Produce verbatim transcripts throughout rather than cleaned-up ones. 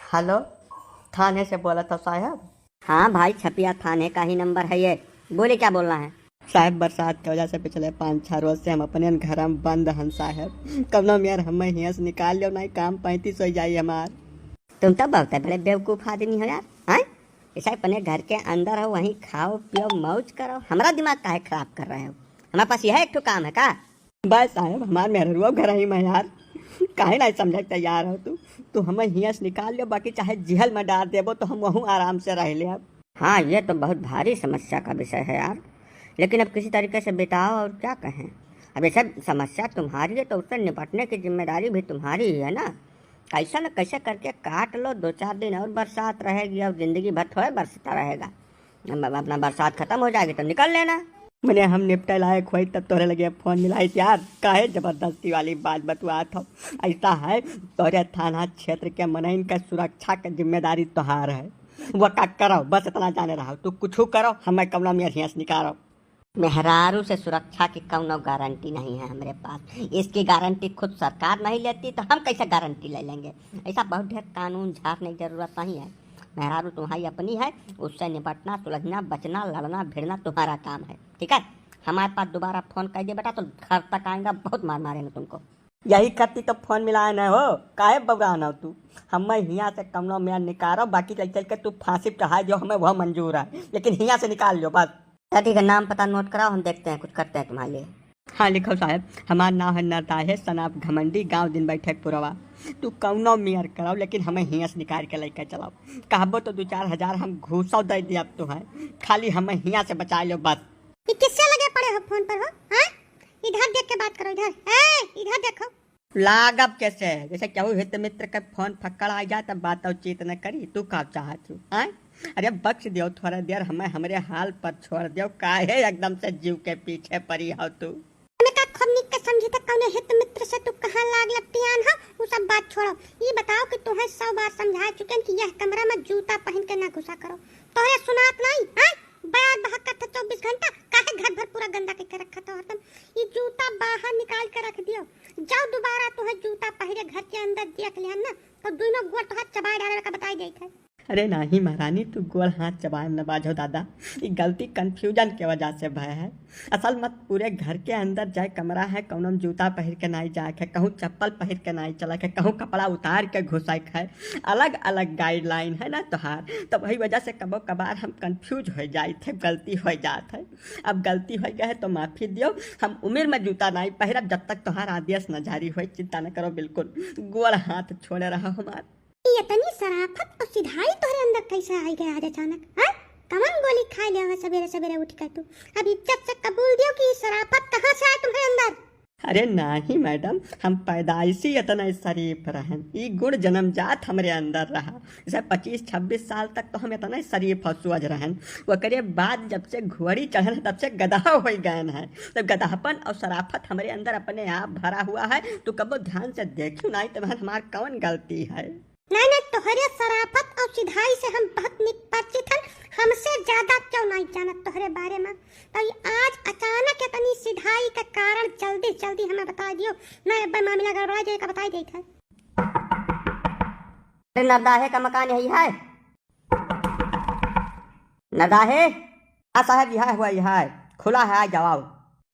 हेलो, थाने से बोलत हो साहेब? हाँ भाई, छपिया थाने का ही नंबर है ये। बोले, क्या बोलना है? साहेब, बरसात के वजह से पिछले पाँच छह रोज से हम अपने घर में बंद हन साहेब। कवनो मेर हमें हियां से निकाल लो, नहीं काम पैंतीस हो जाई हमार। तुम तो बहुत बड़े बेवकूफ आदमी हो यार, हैं? ऐसा अपने घर के अंदर हो, वहीं खाओ पियो मौज करो, हमारा दिमाग काहे खराब कर रहे हो? हमारे पास यह एक ठो काम है का? बस साहेब, हमार मेहररुआ घर ही में यार, काहे नहीं समझे के तैयार हो तू? तू हमें हियां से निकाल लो, बाकी चाहे जेल में डाल देबो तो हम वहूँ आराम से रह लेब। हाँ, ये तो बहुत भारी समस्या का विषय है यार, लेकिन अब किसी तरीके से बिताओ और क्या कहें। अब ये सब समस्या तुम्हारी है तो उससे निपटने की जिम्मेदारी भी तुम्हारी ही है ना। कैसे न कैसे करके काट लो, दो चार दिन और बरसात रहेगी और जिंदगी भर थोड़े बरसता रहेगा। अब अपना बरसात खत्म हो जाएगी तो निकल लेना। मने हम निपटे लायक होई तब तोहरे लगे फोन मिलाई यार, काहे जबरदस्ती वाली बात बतुआत हो? ऐसा है, तोहरे थाना क्षेत्र के मनइन का सुरक्षा के जिम्मेदारी तोहार है। वो का करो, बस इतना जाने रहो, तू कुछ करो, हमें कवनो मेर हियां से निकालो। मेहरारू से सुरक्षा की कौनो गारंटी नहीं है हमरे पास। इसकी गारंटी खुद सरकार नहीं लेती तो हम कैसे गारंटी ले लेंगे? ऐसा बहुत ढेर कानून झाड़ने की जरूरत नहीं है। मेहरारू तुम्हारी अपनी है, उससे निपटना, सुलझना, बचना, लड़ना, भिड़ना तुम्हारा काम है, ठीक है? हमारे पास दोबारा फोन कर दिए बेटा तो घर तक आएगा, बहुत मार मारेंगे तुमको। यही खातिर तो फोन मिलाए न हो, काहे बौरान हो तू? हमें हियां से कमरा में निकालो, बाकी चल चल के तू फांसी पे चढ़ाए जो, हमें वह मंजूर है, लेकिन हियां से निकाल लो बस। अच्छा ठीक है, नाम पता नोट कराओ, हम देखते हैं, कुछ करते हैं तुम्हारे लिए। हाँ लिखो साहेब, हमार नाम है नरदाहे सनाप घमंडी, गांव दिन बैठक पुरवा। तू कौनो मेर कराओ, लेकिन हमें हियां से निकाल के लेके चलाओ। कहबो तो दो चार हजार हम घूसो दे दिया अब तो है, खाली हमें हियां से बचा लो बस। ये किससे लगे पड़े हो फोन पर हो? हाँ, इधर देख के बात करो, इधर। ए, इधर देखो। लागब कैसे? जैसे केहू हित मित्र के फोन फक्कड़ आ जाए तब बात और चीत न करी। तू का चाहत हो? हाँ? अरे बख्श दियो थोड़ा देर हमें, हमरे हाल पर छोड़ दियो, काहे एकदम से जीव के पीछे पड़ी हो तू? हमें का खूब निक के समझी था कौने हित मित्र से तू कहाँ लाग लपटियान हो, वो सब बात छोड़ो। ये बताओ कि तुम्हें सौ बार समझा चुके हैं कि यह कमरा में जूता पहन के ना घुसा करो, तोहरे सुनात नहीं? हाँ? बयार बहक करत है चौबीस घंटा, काहे घर भर पूरा गंदा करके रखा था हरदम? ये जूता बाहर निकाल के रख दियो, जाओ दोबारा तुम्हें जूता पहिरे घर के अंदर देख लिया ना, तो दोनों गोड़ तोहार चबाए डाले का बताई देत है। अरे नाही महारानी, तू गोड़ हाथ चबाए न बाजो दादा, ये गलती confusion के वजह से भय है। असल मत पूरे घर के अंदर जाए कमरा है, कौनो में जूता पहिर के नाई जाए है, कहूँ चप्पल पहिर के नाई चला है, कहूँ कपड़ा उतार के घुसाए है, अलग अलग guideline है ना तोहार, तो वही वजह से कबो कबार हम confuse हो जाए थे, गलती हो जात है। अब गलती हो गया है तो माफी दियो, हम उम्र में जूता नाई पहिरब जब तक तोहार आदेश न जारी होए, चिंता न करो बिल्कुल, गोड़ हाथ छोड़े रहो हमार। ये इतनी शराफत और सिधाई तोहरे अंदर कैसे आई गया आज अचानक, हाँ? कवन गोली खाए लिया है सवेरे सवेरे उठ के तू? अब इज्जत से कबूल दियो कि ये शराफत कहाँ से आए तुम्हारे अंदर? अरे नाही मैडम, हम पैदाइशी इतना शरीफ रहन, ई गुण जन्मजात हमरे अंदर रहा। जैसे पच्चीस छब्बीस साल तक तो हम इतना शरीफ और सुअज रहन, ओकरे बाद जब से घोड़ी चढ़न तब से गदहा हो गए हैं। तो गदहपन और शराफत हमरे अंदर अपने आप भरा हुआ है, तो कबो ध्यान से देखियो नहीं तो बहन हमार कौन गलती है? नहीं, नहीं, तोहरे शराफत और सिधाई से हम बहुत निक परिचित हन। हमसे ज्यादा क्यों नहीं जानत तोहरे बारे में? तो ये आज अचानक इतनी सिधाई का कारण जल्दी, जल्दी हमें बता दियो। नहीं, अब मामला गड़बड़ा जाए का बताई देत है। अरे, नरदाहे का मकान यही है? नरदाहे? हाँ साहब, यह हुआ, यह है, खुला है, आ जाओ।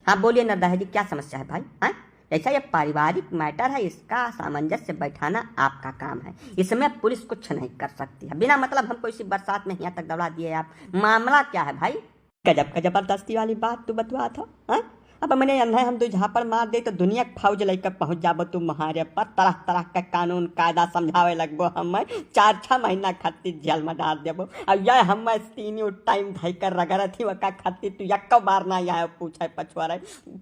हाँ, बोलिए नरदाहे जी, क्या समस्या है भाई? हैं? जैसा ये पारिवारिक matter है, इसका सामंजस्य बैठाना आपका काम है, इसमें पुलिस कुछ नहीं कर सकती है। बिना मतलब हमको इसी बरसात में यहाँ तक दौड़ा दिए आप, मामला क्या है भाई? गजब का जबरदस्ती वाली बात तू बतुआत हो, हाँ? अब मने अन्हे हम दो झापड़ मार दे तो दुनिया के फौज लेकर पहुंच जाबो तू महारे पर, तरह तरह का कानून कायदा समझावे लगबो, हम चार छह महीना खातिर जेल में डाल देबो। अब यह हम तीनों time धई कर रगड़त ही, वका खातिर तू एक बार ना आए पूछे पछुआरे।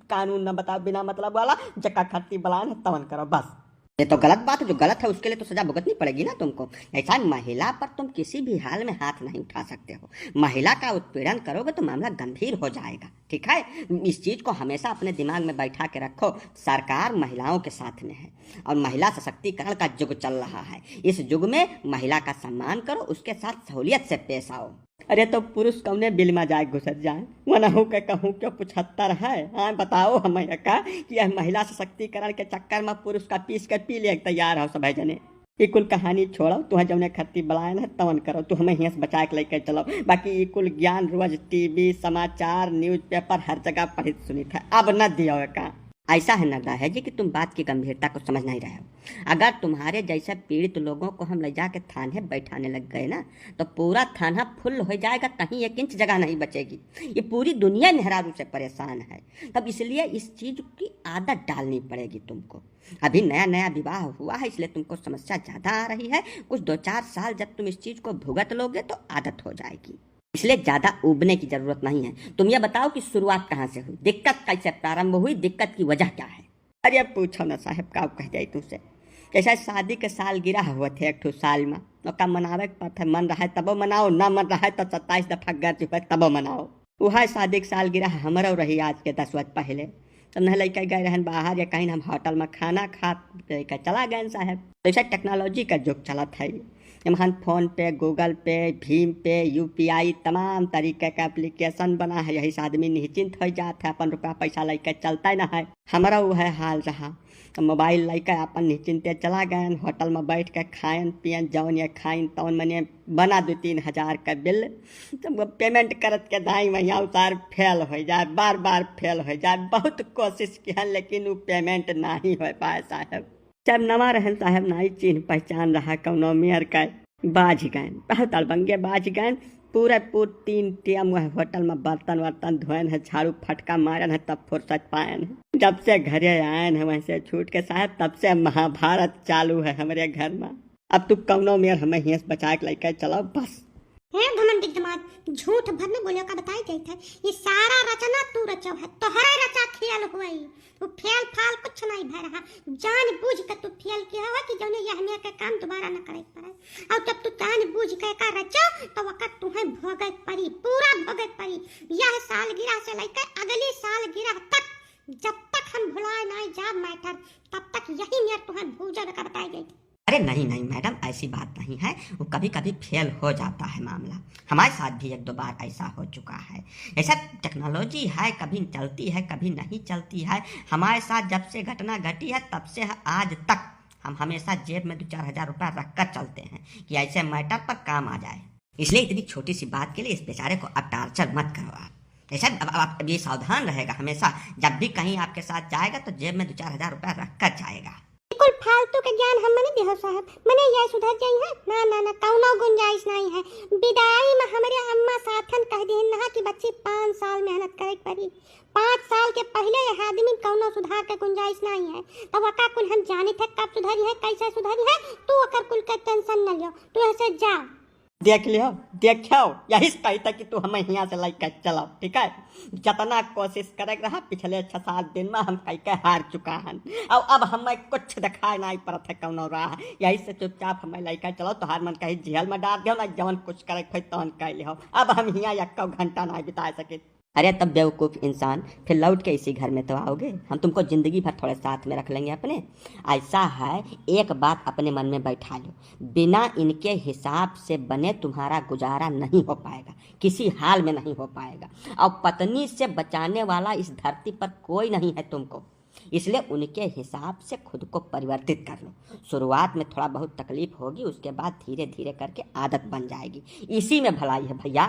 कानून न बताओ बिना मतलब वाला, जका खातिर बलान है तवन करो बस। ये तो गलत बात है, जो गलत है उसके लिए तो सजा भुगतनी पड़ेगी ना तुमको। ऐसा महिला पर तुम किसी भी हाल में हाथ नहीं उठा सकते हो। महिला का उत्पीड़न करोगे तो मामला गंभीर हो जाएगा, ठीक है? इस चीज को हमेशा अपने दिमाग में बैठा के रखो। सरकार महिलाओं के साथ में है और महिला सशक्तिकरण का युग चल रहा है। इस युग में महिला का सम्मान करो, उसके साथ सहूलियत से पेश आओ। अरे तो पुरुष कौने बिल में जाए घुसत जाए? वनहु के कहूँ क्यों पचहत्तर है? हाँ बताओ हमें का कि यह महिला सशक्तिकरण के चक्कर में पुरुष का पीस के पी ले तैयार हो सब जने। ई कुल कहानी छोड़ो, तुहा जौने खत्ती बलायन है तवन करो, तू हमें हियां से बचा के लेके चलो। बाकी ई कुल ज्ञान रोज टीवी, समाचार, न्यूज़पेपर हर जगह पढ़ित सुनित है, अब न दियो का। ऐसा है नरदा है जी कि तुम बात की गंभीरता को समझ नहीं रहे हो। अगर तुम्हारे जैसे पीड़ित लोगों को हम ले जाके थाने बैठाने लग गए ना, तो पूरा थाना फुल हो जाएगा, कहीं एक इंच जगह नहीं बचेगी। ये पूरी दुनिया मेहरारू से परेशान है, तब इसलिए इस चीज की आदत डालनी पड़ेगी तुमको। अभी नया नया विवाह हुआ है, इसलिए तुमको समस्या ज्यादा आ रही है। कुछ दो चार साल जब तुम इस चीज को भुगत लोगे तो आदत हो जाएगी, इसलिए ज्यादा ऊबने की जरूरत नहीं है। तुम ये बताओ कि शुरुआत कहाँ से हुई, दिक्कत कैसे प्रारंभ हुई, दिक्कत की वजह क्या है? अरे अब पूछो ना साहब, का कह जाई तुमसे। जैसे शादी के सालगिरह हुआ थे एक ठो साल में, ओका मनावे के पड़त है, मन रहे तबो मनाओ, ना मन रहे तो सत्ताईस दफा गर्ज हुए तबो मनाओ। उहे शादी के सालगिरह हमरो रही आज के दस वर्ष पहले। तो नहीं लइका गए रहन बाहर या कहीं हम होटल में खाना खात लइका चला गए साहब। तो ऐसा टेक्नोलॉजी का युग चलत है, एमहन फोन पे, गूगल पे, भीम पे, यूपीआई, तमाम तरीके का एप्लीकेशन बना है। यही से आदमी निश्चिंत हो जात है, अपन रुपया पैसा लइके चलता ही ना है। हमारा वह हाल रहा, तो मोबाइल लइके अपन निश्चिंते चला गए, होटल में बैठ के खायन पियन, जौन ये खाइन तौन मने बना दो तीन हजार का बिल। तो वो पेमेंट करत के दाई वहीं उतार फेल हो जाए, बार बार फेल हो जाए। बहुत कोशिश किया लेकिन वो पेमेंट नहीं हो पाए साहब। जब नवा रहन साहब, नाई चिन्ह पहचान रहा कौनो मेयर का, बाझ गए, बहुत अड़बंगे बाझ गए। पूरा पूर तीन टेम वह होटल में बर्तन वर्तन धोएन है, झाड़ू फटका मारन है, तब फुर्सत पाएन है। जब से घरे आएन है वहीं से छूट के साहब, तब से महाभारत चालू है हमरे घर में। अब तू कौनो मेयर हमें हियां से बचा के लेके चलो बस। हे घमंडी दामाद, झूठ भर न बोले का बताई जाइत है। ये सारा रचना तू रचो है, तोहरे रचा खेल हुई। वो फेल फाल कुछ नहीं भय रहा, जान बूझ के तू फेल किया है कि जौने यह मेर के काम दोबारा न करे के पड़े। और जब तू जान बूझ के का रचो तो वकर तुहें भोगे के पड़ी, पूरा भोगे के पड़ी। यह सालगिरह से लेकर अगली सालगिरह तक, जब तक हम भुलाए नहीं जाब मैटर, तब तक यही मेर तुहें भूजे का बताई गई। अरे नहीं नहीं मैडम, ऐसी बात नहीं है, वो कभी कभी फेल हो जाता है मामला। हमारे साथ भी एक दो बार ऐसा हो चुका है। ऐसा टेक्नोलॉजी है, कभी चलती है कभी नहीं चलती है। हमारे साथ जब से घटना घटी है तब से आज तक हम हमेशा जेब में दो चार हजार रुपया रख कर चलते हैं कि ऐसे मैटर पर काम आ जाए। इसलिए इतनी छोटी सी बात के लिए इस बेचारे को अब टार्चर मत करो आप। ऐसा अब, अब, अब ये सावधान रहेगा हमेशा, जब भी कहीं आपके साथ जाएगा तो जेब में दो चार हजार रुपया रख कर जाएगा। बिल्कुल फालतू के ज्ञान हम मने देहो साहब, मने यह सुधर जाई है? ना ना ना, कौनो गुंजाइश नहीं है। विदाई में हमरे अम्मा साथन कह दिहिन ना कि बच्ची पाँच साल मेहनत करे के पड़ी। पाँच साल के पहले यह आदमी कौनो सुधार के गुंजाइश नहीं है। तब वका कुल हम जानित है कब सुधरी है, कैसे सुधरी है, तू ओकर कुल के टेंशन न लियो, तू ऐसे जा। देख लियो, देखो, यही से कही था कि तू हमें हियां से लेके चलो, ठीक है? जितना कोशिश करे के रहा, पिछले छह सात दिन में हम कई के हार चुका हन। और अब हमें कुछ दिखाई नहीं पड़त है कौनो राह। यही से चुपचाप हमें लेके चलो, तोहार मन कहीं जेल में डाल दियो ना, जवन कुछ करे के होई तवन कर लियो। अब हम हियां एको घंटा नहीं बिता सके। अरे तब बेवकूफ़ इंसान, फिर लौट के इसी घर में तो आओगे? हम तुमको जिंदगी भर थोड़े साथ में रख लेंगे अपने। ऐसा है, एक बात अपने मन में बैठा लो, बिना इनके हिसाब से बने तुम्हारा गुजारा नहीं हो पाएगा, किसी हाल में नहीं हो पाएगा। और पत्नी से बचाने वाला इस धरती पर कोई नहीं है तुमको, इसलिए उनके हिसाब से खुद को परिवर्तित कर लो। शुरुआत में थोड़ा बहुत तकलीफ होगी, उसके बाद धीरे धीरे करके आदत बन जाएगी। इसी में भलाई है भैया।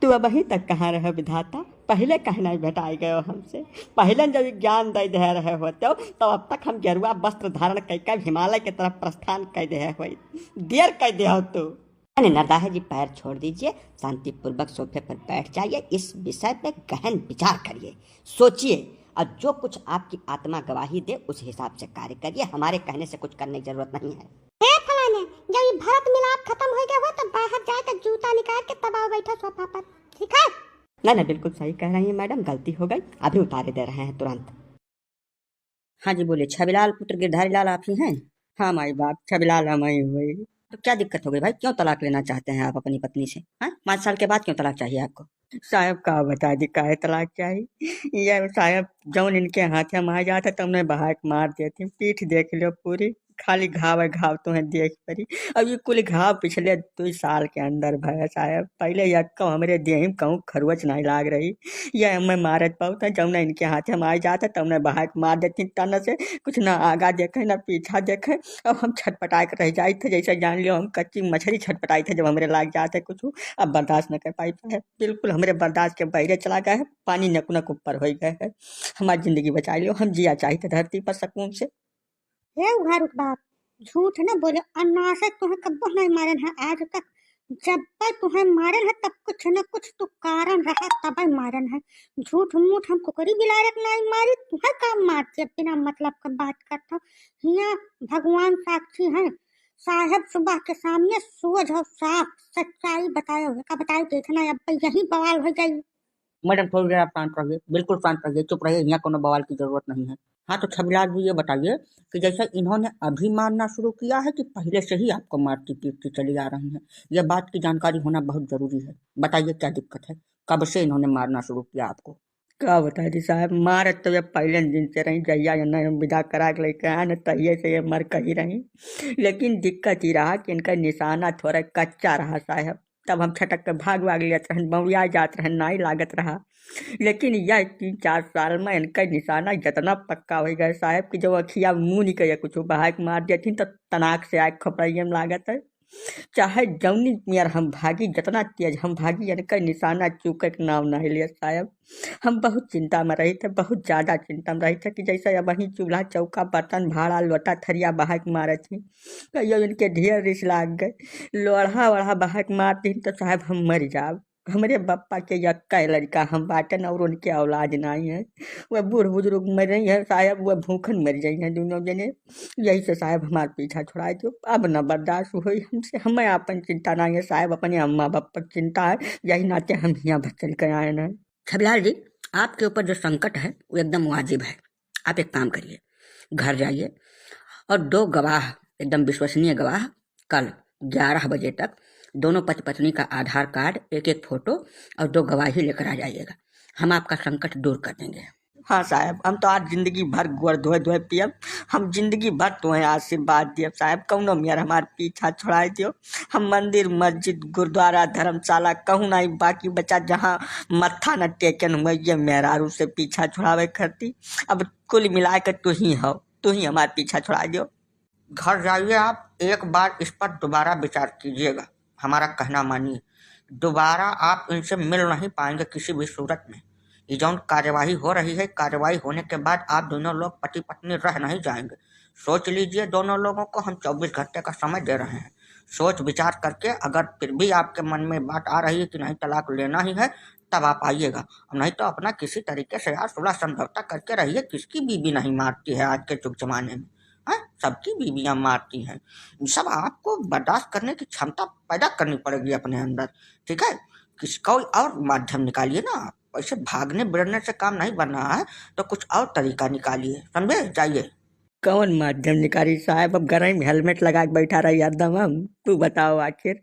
तू अबहीं तक कहाँ रहे विधाता? पहिले काहे नहीं भेटाई गयो हमसे? पहिले जब ई ज्ञान दे दे रहे होते हो, तब अब तक हम गेरुआ वस्त्र धारण कई के हिमालय के तरफ प्रस्थान कर दे होई। देर कर दे हो तू। अरे नरदाहे जी, पैर छोड़ दीजिए, शांतिपूर्वक सोफे पर बैठ जाइए, इस विषय पे गहन विचार करिए, सोचिए, और जो कुछ आपकी आत्मा गवाही दे, उस हिसाब से कार्य करिए। हमारे कहने से कुछ करने की जरूरत नहीं है। हे फलाने, जब ये भरत मिलाप खत्म हो गया हो, तो बाहर जाए तो जूता निकाल के तब आओ बैठो सोफा पर, ठीक है? नहीं नहीं, बिल्कुल सही कह रही हैं मैडम, गलती हो गई, अभी उतारे दे रहे हैं तुरंत। हाँ जी, बोलिए, छबिलाल पुत्र गिरधारी लाल आप ही हैं? हाँ माई बाप, छबिलाल हम ही हुए। तो क्या दिक्कत हो गई भाई, क्यों तलाक लेना चाहते हैं आप अपनी पत्नी से? हाँ, पाँच साल के बाद क्यों तलाक चाहिए आपको? साहब का बता दी काहे तलाक चाहिए? ये साहब जौन इनके हाथे मार जात है, तौने बहा के मार देती। पीठ देख लो पूरी, खाली घाव है, घाव तुहें देख परी। अब ये कुल घाव पिछले दुई साल के अंदर भय साहेब। पहिले यक्को हमरे देही में कहूँ खरुअच नाहीं लाग रही। ये हमें मारत पाउत है, जौना इनके हाथे हम आइ जात है, तौना बहाक मार देती तन से। कुछ ना आगा देखे, ना पीछा देखे। अब हम छटपटाए के रह जाइत है, जैसे जान लियो हम कच्ची मछरी छटपटाइत है, जब हमरे लाग जात है कुछ। अब बर्दाश्त न कर पाइत है, बिल्कुल हमरे बर्दाश्त के बहिरे चला गए है, पानी नक नक ऊपर होइ गए है। हमार जिंदगी बचाइ लियो, हम जिया चाहित है धरती पर सकून से। हे उघार बाप, झूठ न बोले, अन्नासे तुहें कब्बो नहीं मारन है आज तक। जब तुहें मारन है, तब कुछ न कुछ तो कारण रहा, तबै मारन है। झूठ मूठ हम कुकरी बिलारक नहीं मारी, तुहें का मार के बिना मतलब का बात करता। हियाँ भगवान साक्षी हैं, साहेब सुबह के सामने सोझ और साफ सच्चाई बताए हुए का बताए, देखना अब यही बवाल हो जाई। मैडम, थोड़ी देर आप शांत रहिए, बिल्कुल शांत रहिए, चुप रहिए, यहाँ कोनो बवाल की जरूरत नहीं है। हाँ, तो छबिलाल जी, ये बताइए कि जैसे इन्होंने अभी मारना शुरू किया है कि पहले से ही आपको मारती पीटती चली आ रही हैं? ये बात की जानकारी होना बहुत जरूरी है। बताइए, क्या दिक्कत है, कब से इन्होंने मारना शुरू किया आपको? का बताई जी साहब, मारत तो ये पहले दिन से रही, जहिया इन्हें विदा करा के लेके आए न, तहिए से ये मर कही रही। लेकिन दिक्कत ही रहा कि इनका निशाना थोड़ा कच्चा रहा साहब। तब हम छटक के भाग भाग लेत रहन, बौड़िया जात रहन, नाई लागत रहा। लेकिन यह तीन चार साल में इनका निशाना इतना पक्का हो गया साहब कि जो अखिया मुंह निकल कुछ बहाक मार देथिन तो तनाक से आग खपड़ाइए में लागत है। चाहे जौनी मेर हम भागी, जितना तेज हम भागी, इनका निशाना चूके के नाम नहीं लिया साहब। हम बहुत चिंता में रही थे, बहुत ज्यादा चिंता में रही थे कि जैसे अब वहीं चूल्हा चौका बर्तन भाड़ा लोटा थरिया बहाक मारत ही, कहियो इनके ढेर रिस लाग गए। लोढ़ा ओढ़ा बहाक मार दिन तो साहब हम मर जाब। हमरे बप्पा के यक्का लड़का हम बाटन और उनके औलाद नाई है। वह बूढ़ बुजुर्ग मर रही है साहब, वह भूखन मर जाई हैं दोनों जने। यही से साहब हमार पीछा छुड़ाए दो, अब न बर्दाश्त होई हमसे। हमें आपन चिंता नाई है साहब, अपने अम्मा बप्पा की चिंता है, यही नाते हम हियाँ भर चल के आए हैं। छबिलाल जी, आपके ऊपर जो संकट है वो एकदम वाजिब है। आप एक काम करिए, घर जाइए और दो गवाह, एकदम विश्वसनीय गवाह, कल ग्यारह बजे तक दोनों पति पत्नी का आधार कार्ड, एक एक फोटो और दो गवाही लेकर आ जाइएगा। हम आपका संकट दूर कर देंगे। हाँ साहब, हम तो आज जिंदगी भर गोड़ धोए धोए पियब, हम जिंदगी भर तुम्हें आशीर्वाद दियब साहब, कौनो मेर हमार पीछा छुड़ाए दियो। हम मंदिर, मस्जिद, गुरुद्वारा, धर्मशाला कहूँ नहीं बाकी बचा, जहाँ मत्था न टेकन हुए, ये मेहरारू से पीछा छुड़ावे खरती। अब कुल मिला के तू ही हो, तू ही हमार पीछा छुड़ा दियो। घर जाइए आप, एक बार इस पर दोबारा विचार कीजिएगा, हमारा कहना मानिए। दोबारा आप इनसे मिल नहीं पाएंगे किसी भी सूरत में। ये जौन कार्यवाही हो रही है, कार्यवाही होने के बाद आप दोनों लोग पति पत्नी रह नहीं जाएंगे। सोच लीजिए, दोनों लोगों को हम चौबीस घंटे का समय दे रहे हैं। सोच विचार करके अगर फिर भी आपके मन में बात आ रही है कि नहीं, तलाक लेना ही है, तब आप आइएगा, और नहीं तो अपना किसी तरीके से यार सुलह समझौता करके रहिए। किसकी बीवी नहीं मारती है आज के जुग जमाने में, हैं? सबकी बीवियां मारती हैं। ये सब आपको बर्दाश्त करने की क्षमता पैदा करनी पड़ेगी अपने अंदर, ठीक है? किसी कोई और माध्यम निकालिए ना आप। ऐसे भागने बिड़ने से काम नहीं बन रहा है, तो कुछ और तरीका निकालिए, समझे? जाइए। कौन माध्यम निकारी साहब, अब गरई में हेलमेट लगा के बैठा रही हरदम हम। तू बताओ आखिर,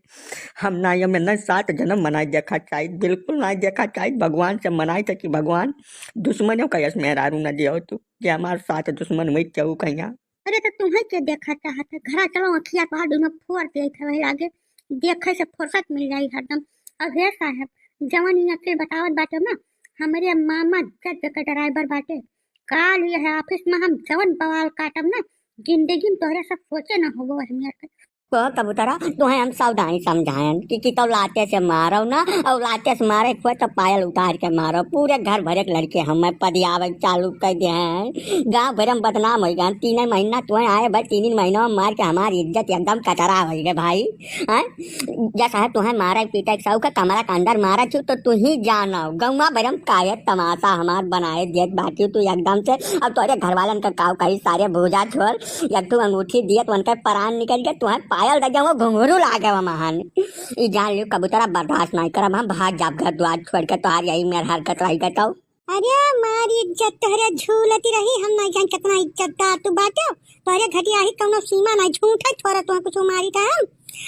हम ना ये में ना सात जन्म मनाई देखा चाहिए, बिल्कुल ना देखा चाहिए। भगवान से मनाई थे कि भगवान दुश्मनों का यस मेहरारू न दियो तू, कि हमार सात दुश्मन हुई केहू कहिया। अरे तो तुम्हें के देखा चाहत है, घरा चलो अखिया तो हाथ में फोड़ दे थे वही आगे, देखे से फुर्सत मिल जाई हरदम। अब हे साहब, जवन ये अखिल बतावत बाटे ना, हमरे मामा जज के ड्राइवर बाटे, काल ये है ऑफिस में हम जवन बवाल काटब ना, जिंदगी में तोहरे सब सोचे ना होबो अहमियत। कहो कबूतरा, तुहें हम सावधानी समझायन कि, कि तो लाते से मारो ना, और लाते से मारे कोई तो पायल उतार के मारो। पूरे घर भरे के लड़के हमें पदियावे चालू कर दे हैं, गांव भर हम बदनाम हो गए। तीन महीना तुहें आए भाई, तीन महीनों में मार के हमारी इज्जत एकदम कचरा हो गए भाई। हैं? जैसा है तुहें मारे पीटे के शौक है, कमरा के अंदर मारा छू तो तू ही जानो। गौवा भर हम काहे तमाशा हमार बनाए देत बाटी तू एकदम से। अब तोरे घर वालन का काव कही सारे भूजा छोड़, एक ठो अंगूठी दिए तो उनका परान निकल गया, तुहें पायल दे जाऊँ घुंघरू लागे वो महान। ई जान लियो कबूतरा बर्दाश्त नहीं करब, हम भाग जाब घर द्वार छोड़ के, तोहार यही मेर हरकत रही गए तो। अरे हमारी इज्जत तोहरे झूलती रही, हम नहीं जान कितना इज्जतदार तू बाटे, तोहरे घटिया ही कौनो सीमा नहीं, झूठे थोड़ा तुहें कुछ मारी था हम।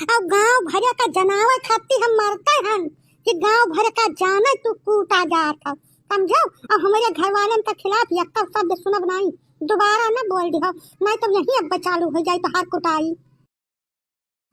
अब गांव भरे का जनावर खाती हम मरते हन कि गांव भरे का जाने तू कूटा जात हो, समझो? अब हमारे घर वालन के खिलाफ यक्का शब्द सुनब नहीं। दोबारा ना बोल दिहो, नहीं तो यही अब चालू हो जाए तोहार कुटाई।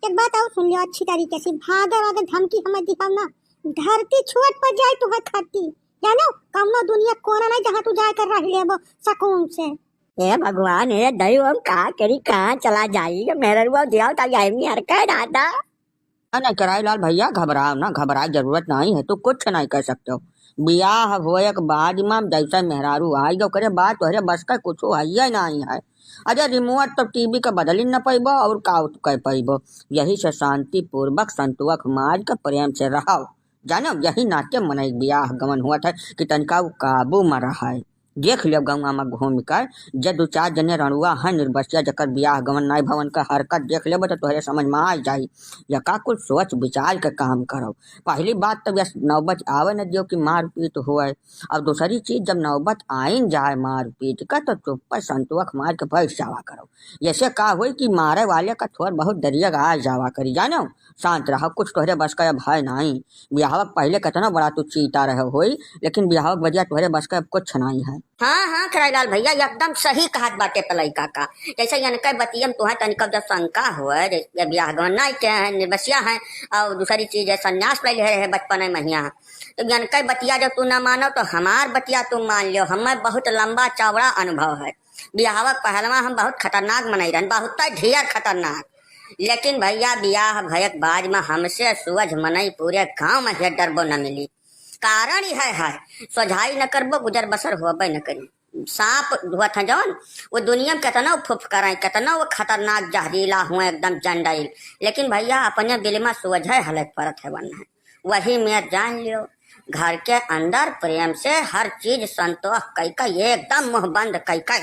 एक बात और सुन लियो अच्छी तरीके से, भागे वागे धमकी हमें दिखाओ ना, धरती छुअत पर जाए तुम्हें खट्टी, जानो, कमनो दुनिया कोना नहीं जहाँ तू जाए कर रह लेबो सुकून से। हे भगवान, हे दई, हम का करी, कहाँ चला जाई? ये मेहररुआ दिया ता यही हरकत दादा। ना, ना, कराई लाल भैया, घबराओ ना, घबराए जरूरत नहीं है, तू कुछ नहीं कर सकते हो। बियाह होए के बाद में जैसे मेहरारू आई गो करे बात, तोहरे बस का कुछ है नहीं है। अरे रिमोट तो टीवी के बदल ही न पैबो और का तू कह पैबो। यही से शांतिपूर्वक संतोख मार के प्रेम से रहो। जानो, यही नाते मनई बियाह गमन हुआ था कि तनिका उ काबू में रहे। देख लेब गौवा में घूम कर, जे दू चार जने रंड़ुआ हैं निर्बसिया, जकर बियाह गमन नाई भवन का हरकत देख लेब तो तोहरे समझ में आ जाई। यका कुछ सोच विचार के काम करो। पहली बात तो यस नौबत आवे न दियो कि मारपीट होए, और दूसरी चीज जब नौबत आइन जाए मारपीट का तो चुप्पे संतोख मार के बैठ जावा करो। ऐसे का होई कि मारे वाले का थोड़ बहुत दरिया आ जावा करी, जानो। शांत रहो, कुछ तोहरे बस का अब है नाई। बियाहवा के पहले कितना बड़ा तू चीता रहे होई, लेकिन बियाहवा के बदिया तोहरे बस का अब कुछ नाई है। हाँ, हाँ, खराईलाल भैया, एकदम सही कहत बाटे पलई काका। जैसे इनके बतियम तुहे तनिक जब शंका होए, जैसे बियाह गवन नाई के हैं, निर्बसिया हैं, और दूसरी चीज है, संन्यास ले ले रहे बचपन में महिया। तो इनके बतिया जब तू ना मानो, तो हमार बतिया तू मान लियो। हमें बहुत लंबा चौड़ा अनुभव है। बियाहवा के पहलवा हम बहुत खतरनाक मनई रहन, बहुत ढेर खतरनाक। लेकिन भैया, बियाह भयक बाद में हमसे सुअझ मनई पूरे गांव में हेड डरबो न मिली। कारण यह है, सोझाई न करबो, गुजर बसर होबे न करी। सांप धुअत हैं जौन, वो दुनिया में कितना फुफकराई, कितना वो खतरनाक जहरीला हुए, एकदम जंडाइल, लेकिन भैया, अपने बिल में सुअझ है, हलक परत है वन है। वही में जान लियो, घर के अंदर प्रेम से हर चीज संतोष कई कई, एकदम मुंह बंद कई कई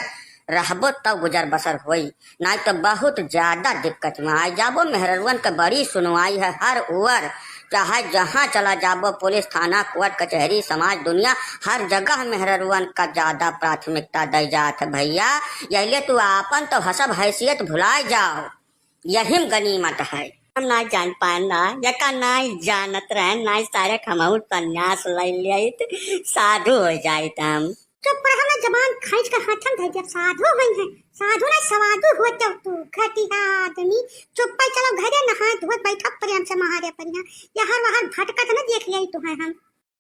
रहबो, तब गुजर बसर होई, नाई तो बहुत ज्यादा दिक्कत में आ जाबो। मेहररुअन के बड़ी सुनवाई है हर ओर, चाहे जहाँ चला जाबो, पुलिस थाना, कोर्ट कचहरी, समाज दुनिया, हर जगह मेहररुअन का ज्यादा प्राथमिकता दी जात है भैया। यहिले तू आपन तो हसब हैसियत भुलाए जाओ, यही में गनीमत है। हम ना जान पाए ना, यका ना जानत रहे ना, सारे हमहू संन्यास ले लेत, साधु हो जाइत हम। चुप रह ना, जबान खींच के हाथन धर दिया, साधु होई है, साधु ना सवादु हो तो तू घटिया आदमी। चुप्पे चलो घरे नहाए धोए बैठा प्रेम से महारे परिया, यहर वहर भटकत न देख लिया तुहे हम।